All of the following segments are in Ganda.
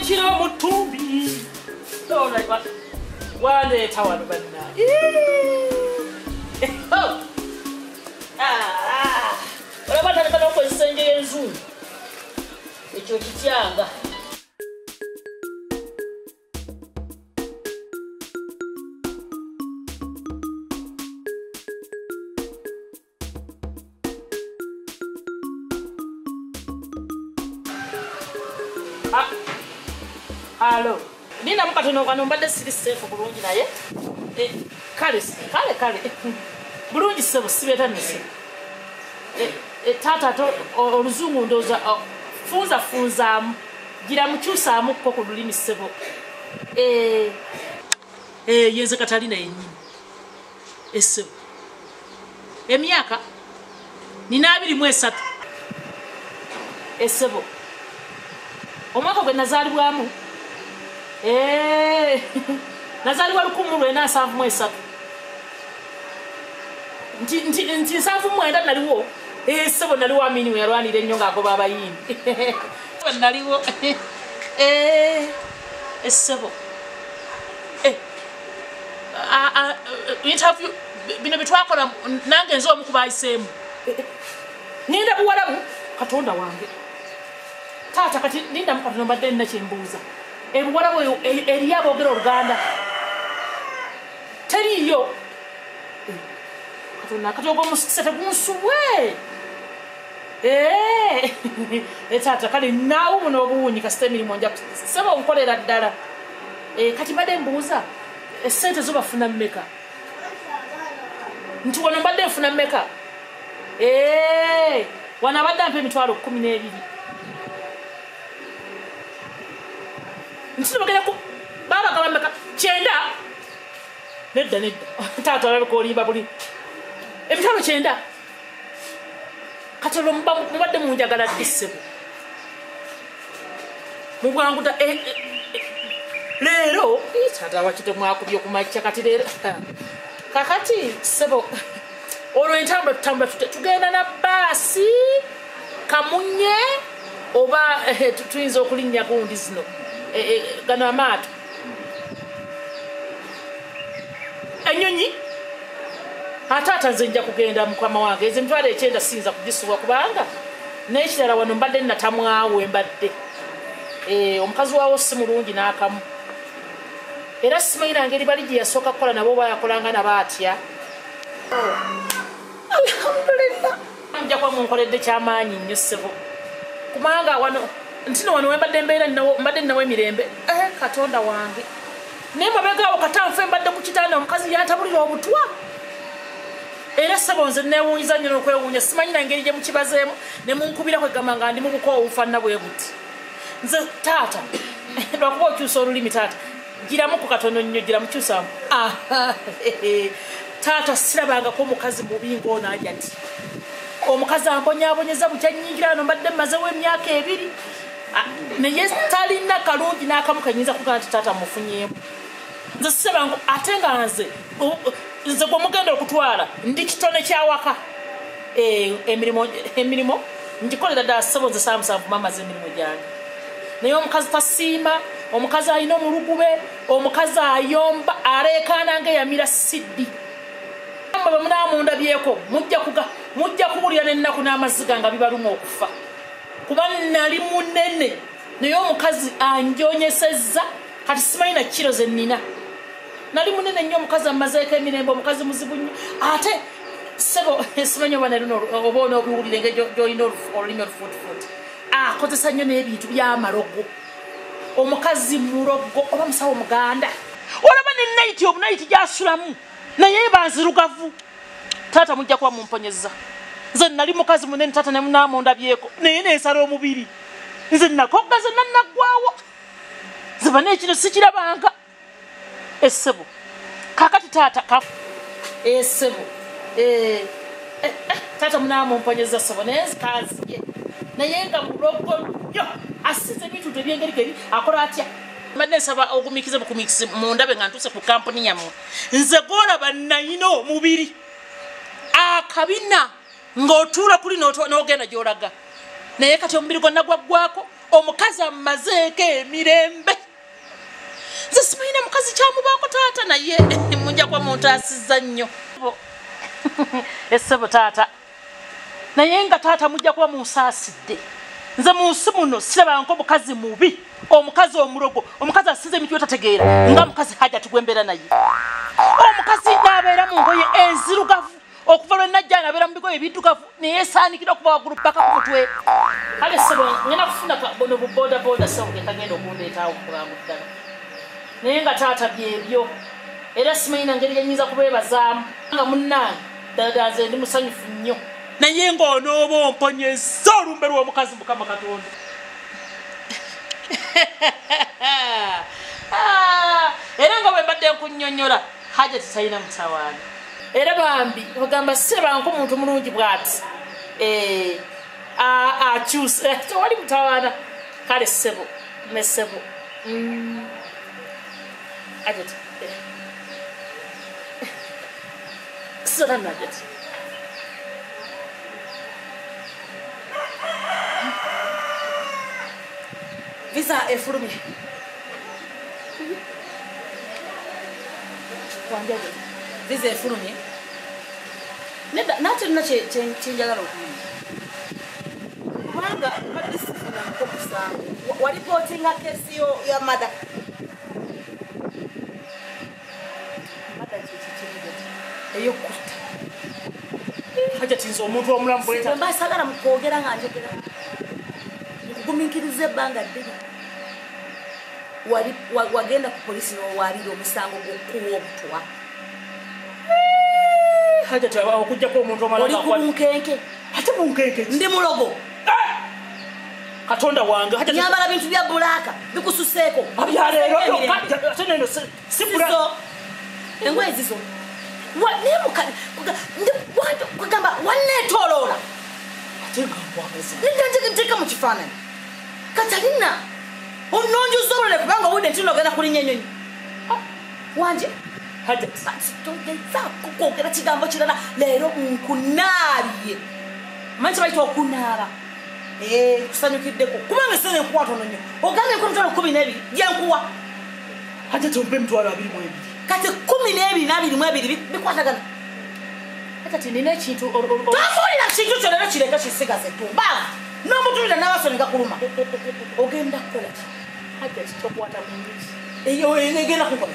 Mukiro mutumbi. Wandeeta wano banna. Olaba ntandika n'okukozesa enjiri enzungu. Ekyo kityanga. Alo. Nina mukatono kano mbadde siri safe bulungi naye. Kale kale kale. Bulungi sebo sibetanise. Tata to oluzungu ndoza funza funzaamu. Gira mukyusaamu ko ku lulimi sebo. Yenze Katalina yennyini. Esebo. Emyaka nina 23. Esebo. Omwaka gwe nazaalibwamu. Nazaalibwa 1973. Nti 79 naliwo. Sebo naliwo Amini we yalwanira ennyo ng'agoba abayimbi. Naliwo. Sebo. Interview bino bye twakola nange nze omu ku bayiseemu. Ngenda Buwarabu Katonda wange. Taata kati linda mukatono mbadde nina kye mbuuza. Ebuwarabu eriyo aboogera Oluganda. Teriiyo. Katonda kati ogwo omusikisa tegunsubwe. Taata kale naawe muno obuwunyi kasita emirimu nja sebo nkolera ddala. Kati mbadde mbuuza essente zo bafuna mmeka? Nti wano mbadde nfuna mmeka? Wano abadde ampa emitwalo 12. Nti bagenda ku baba gaba mmeka? 9. Nedda nedda. Taata olabika olimba buli. Emitwalo 9. Kati olwo mubadde munjagala ddi ssebo? Mu bwangu leero taata lwaki temwakubye ku makya kati leero? Kakati ssebo olwo entambula tutambula tugenda na bbaasi Kamunye oba tuyinza okulinnya gundi zino gano amaato. Ennyonyi ate ata nze nja kugenda mukama wange. Ezo emitwalo 9 siyinza kugisubwa kubanga n'ekirala wano mbadde natamwawo mbadde. Omukazi waawo si mulungi n'akamu. Era simanyi ngeri bali gye yasooka kukola nabo oba yakolanga nabo atya. Alhamdulillah. Nja kuba munkoledde kyamaanyi nnyo ssebo. Kubanga wano ntino wano wembadde mbeera mbadde nnawo emirembe. Katonda wange. Naye mabega awo katanfe mbadde ku kitanda omukazi yantabulira obutwa. Era ssebo nze neewuunyiza nnyo n'okwewuunya simanyi na ngeri gye mukibazeemu ne munkubira kwegamba nga ndi mu bukoowu bufaanana bwe buti. Nze taata lwakuba okyusa olulimi taata giramu ku katono nnyo gira mukyusaamu. Taata sirabangako omukazi mubi ng'ono aja ati. Omukazi ambonyaabonyeza bukya nnyingira wano mbadde mmazewo emyaka 2. Naye talina kalungi n'akamu ke nnyinza kugamba nti taata mufunyeemu. Nze sirabanga ate nga nze gwe mugenda okutwala ndi kitone ky'awaka. Emirimu ngikolera ddala ssebo nze 7 mamaze emirimu gyange. Naye omukazi tasiima, omukazi alina omulugube, omukazi ayomba aleekaana ng'eyamira siddi. Mmwe bwe munaamundabyeko mujja kuwulira n'ennaku n'amaziga nga bibaluma okufa. Kuba nali munene naye omukazi anjonyesezza kati simanyi na kiro ze nnina. Nali munene nnyo omukazi ammazeeko emirembe, omukazi muzibu nnyo. Ate ssebo simanyi oba oba onoobiwulire engeri gy'olina olulimi olufuutifuuti. Akozesa nnyo n'ebintu by'amalogo. Omukazi mulogo oba musawo muganda. Olaba ne nayiti obunayiti gy'asulamu naye banzirugavu. Taata mujja kuba mumponyeza. Nze nali mukazi munene taata ne munaamundabyeko naye neesala omubiri. Nze nakogga zenna naggwawo. Nze bane ekino sikirabanga. Essebo. Kaakati taata essebo. Taata munaamumponyeza ssebo naye nzikanziye. Naye nga mulogo nnyo asize ebintu eby'engeri akola atya. Mbadde nsaba ogumiikize bukumiikizi mundabe nga ntuuse ku kampuni yammwe. Nze gw'olaba nalina omubiri akabina ng'otuula kuli n'ogenda gy'olaga. Naye kati omubiri gwonna gwaggwako Omukazi ammazeeko emirembe. Nze simanyina mukazi kyamubaako taata naye mujja kuba muntaasizza nnyo. Essebo taata. Naye nga taata mujja kuba munsaasidde. Nze mu nsi muno sirabanko omukazi mubi, omukazi omulogo, omukazi asinze emiti otategeera nga mukazi Hajati gwembeera naye. Omukazi n'abeera mu ngoye enzirugavu okuva lwe najja n'abeera mu bigoye ebiddugavu neyeesaanikira okuva waggulu paka ku mutwe. Kale ssebo ngenda kufuna buno bu boda boda ssebo ge kagenda okundeetaawo kubanga ddala. Naye nga taata byebyo era simanyina ngeri gye nnyinza kubeebazaamu nga munnange ddala nze ndi musanyufu nnyo. Naye ng'onooba omponyezza olumbe lw'omukazi Mukama Katonda. Era nga bwe mbadde nkunnyonnyola Hajati talina mutawaana. Era bambi bagamba ssebanko omuntu mulungi bw'ati akyuse tewali mutawaana. Kale ssebo ne ssebo Hajati sirana Hajati. Visa efulumye. Visa efulumye. Nedda nate nina kyenjagala okumanya. Kubanga mbadde sifunako musango. Walipootinga kesi ya mada. Mada kiki ey'okutta. Hajati nze omuntu omulamu bw'eta. Mba saagala mukwogera nga njogera. Nkugumiikiriza ebbanga ddene. Wagenda ku poliisi n'owaalira omusango gw'okuwa obutwa. Hajati okuggyako omuntu omulala. Oli ku bunkenke. Ate bunkenke ki? Ndi mulogo. Katonda wange. Hajati nyambala bintu bya bulaaka bikususeeko. Abyaleero ate neno si bulaaka. Engoye zizo. Kugamba wanneetooloola. Ate nga nkwagaza. Nedda nteeka mu kifaananyi. Katalina ononjuza obulole kubanga obudde nti nogenda kulinnya ennyonyi. Wanje Hajati togezaako kwogera kigambo kirala leero nkunaabye. Manyi kye bayita okunaaba. Kusanyukiddeko kubanga essente nkuwa ntono nnyo. Ogambye nkuwa emitwalo 12 gye nkuwa. Hajati ompa emitwalo 22. Kati 12 na 22 bikwatagana. Hajati nina ekintu tofuulira kintu kyo leero kireke kisigaze tumba. N'omutulira n'abaso ne gakuluma. Ogenda kukola ki? Hajati tokwata ku njuki. Eyo egenda kukola.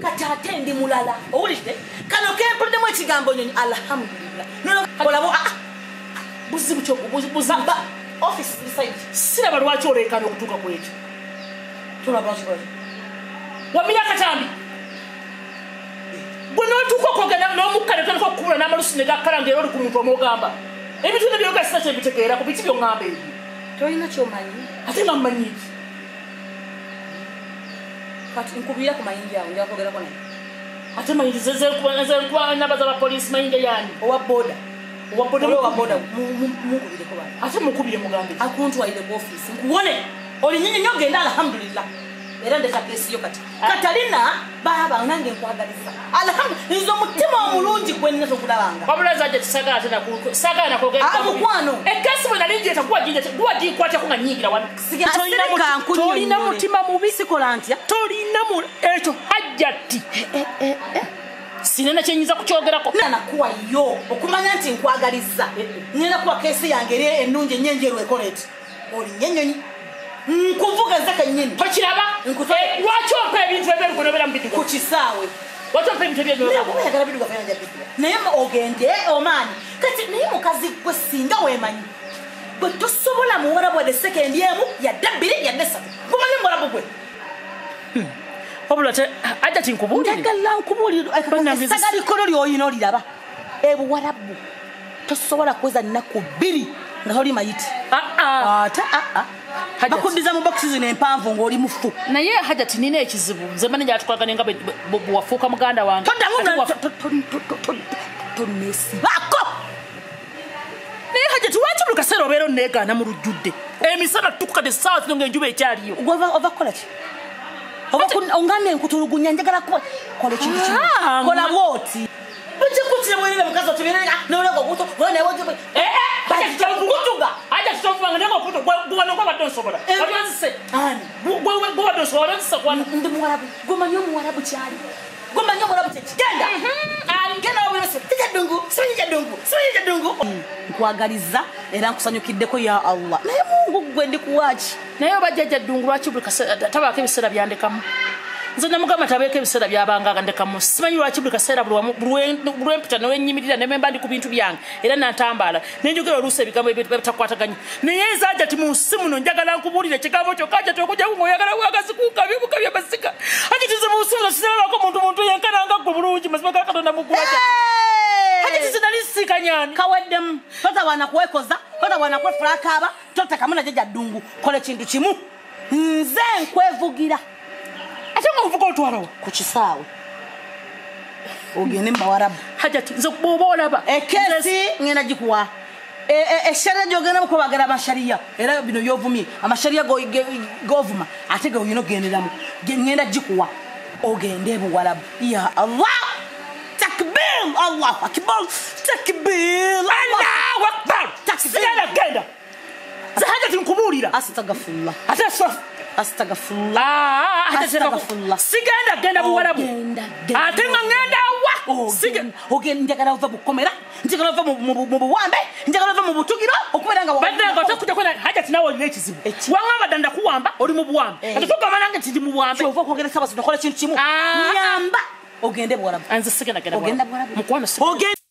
Kati ate ndi mulala. Owulidde? Kano kempuliddemu ekigambo nnyonyi alhamdulillah. Olaba buzibu kyo buzibu. Office beside. Siraba lwaki oleekaana okutuuka ku ekyo. Tolaba lwaki lwaki. Wamira akatambi. Bwe n'otuuka okwogera n'omukka ne tutandika okukubula n'amalusu ne gakkala ng'era oli ku muntu omugamba. Ebintu bino byogera sina kyebitegeera ku biki by'oŋŋamba ebyo. Tolina ky'omanyi. Ate nga mmanyi ki? Kati nkubira ku mayinja awo nja kwogerako naye. Ate mayinja ze nkuba namba z'abapoliisi mayinja y'ani? Owa boda. Owa boda owa boda mukubireko bano. Ate mukubire mugambe ki? Akuntwalire ku ofiisi nkuwone. Olinyinyi nnyo ogenda alhamdulillah. Era ndeka kesi yo kati. Katalina baaba nange nkwagaliza. Alhamdulillah nze omutima omulungi gwe nnina tokulabanga. Wabula nze Hajati saagala ate saagala nakwogera. Mukwano. Ekesi bwe nali ngyeta kuwa gikwatako nga nnyingira wano. Tolina mutima mubi. Sikola ntya? Tolina ekyo Hajati. Sina kye nnyinza kukyogerako. Nakuwa yo okumanya nti nkwagaliza. Nnina kuwa kesi yange eri ennungi ennyo enjeru ekola eti. Olinnya ennyonyi. Nkuvuga nze kennyini. Tokiraba? Lwaki ompa ebintu ebyeru gwe mu biddugavu? Ku kisaawe. Lwaki ompa ebintu ebyeru? Oyagala biddugavu era nja biddugavu. Naye ogende omaanyi. Kati naye mukazi gwe singa weemanyi. Gwe tosobola muwarabu wadde sekendi emu yadde 2 yadde 3. Gumanyi muwarabu gwe. Wabula ate Hajati nkubuulire. Njagala nkubuulire. Essaga likolo ly'olina oliraba. Ebuwarabu tosobola kuweza nnaku 2 nga toli mayiti. Ate bakuddiza mu bokisi zino empanvu ng'oli mufu. Naye Hajati nina ekizibu. Nze mmanyi gyatukolagana nga bwe wafuuka muganda wange. Toneesibaako. Naye Hajati lwaki buli kaseera obeera onneegaana mu lujjudde? Emisana tukuka essaawa zino ng'enjuba ekyaliyo. Ova kukola ki? Ongambye nkutulugunya njagala kola ekintu kino. Kola bw'oti. Ojja kutira bwerere mukazi otubeerere n'oleka okuto. Kutuga. Hajati tovumanga naye ng'okutu guwano gwabadde Gobadde nsobola. Wali Ani? Gobadde nsobola nzise kwana. Ndi muwarabu. Gomanyi omuwarabu kyali. Gomanyi omuwarabu kyekigenda. Ani genda wabwera tija ddungu, simanyi ddungu, simanyi ddungu. Nkwagaliza era nkusanyukiddeko ya Allah. Naye Mungu gwe ndi kuwaki. Naye oba jjajja ddungu lwaki buli kaseera tabaako ebiseera byandekamu? Nze namugamba tabeeko ebiseera byabanga ndekamu. Simanyi lwaki buli kaseera buli lwempita ne wennyimirira ne memba ndi ku bintu byange era nantambaala ne njogera oluusi ebigambo ebitakwataganye. Naye nze Hajati mu nsi muno njagala nkubuulire ekigambo kyokka Hajati okujjaku ng'oyagala bwagazi kunkabye bukabye masika. Hajati nze mu nsi muno sirabako muntu yenkana nga ggwe bulungi mazima ga Katonda mu ggulu. Hajati nze nali nsiikanyani. Kaweddemu. Totawaana kwekoza, totawaana kwefula akaaba, totekamu na jjajja ddungu. Kola ekintu kimu. Nze nkwevugira. Ate ng'ovuga otwala wa? Ku kisaawe. Ogende mu bawarabu. Hajati nze bw'oba olaba. Ekesi ngenda gikuwa. Esheria gy'ogenda mukubagala amashariya. Era bino by'ovumye. Amashariya g'ovuma. Ate ge olina okugenderamu. Ngenda gikuwa. Ogende e Buwarabu. Ya Allah! Takbir! Allahu Akbar! Takbir! Allahu Akbar! Takbir! Sigala genda. Nze Hajati nkubuulira. Astagfirullah. Ate Astagfirullah. Astagfirullah. Sigenda genda Buwarabu. Ate nga ngenda wa? Ogenda njagala ova bukomera, njagala ova mu buwambe, njagala ova mu butugiro, okubeera nga Bannange otakujja kwena Hajati naawe olina ekizibu. Wangamba dda ndakuwamba oli mu buwambe. Ate togamba nange nti ndi mu buwambe. Ky'ova okwogera Ssaabasajja okola ekintu kimu. Nyamba ogende Buwarabu. Nze sigenda genda Ogenda Buwarabu. Mukwano Ogenda.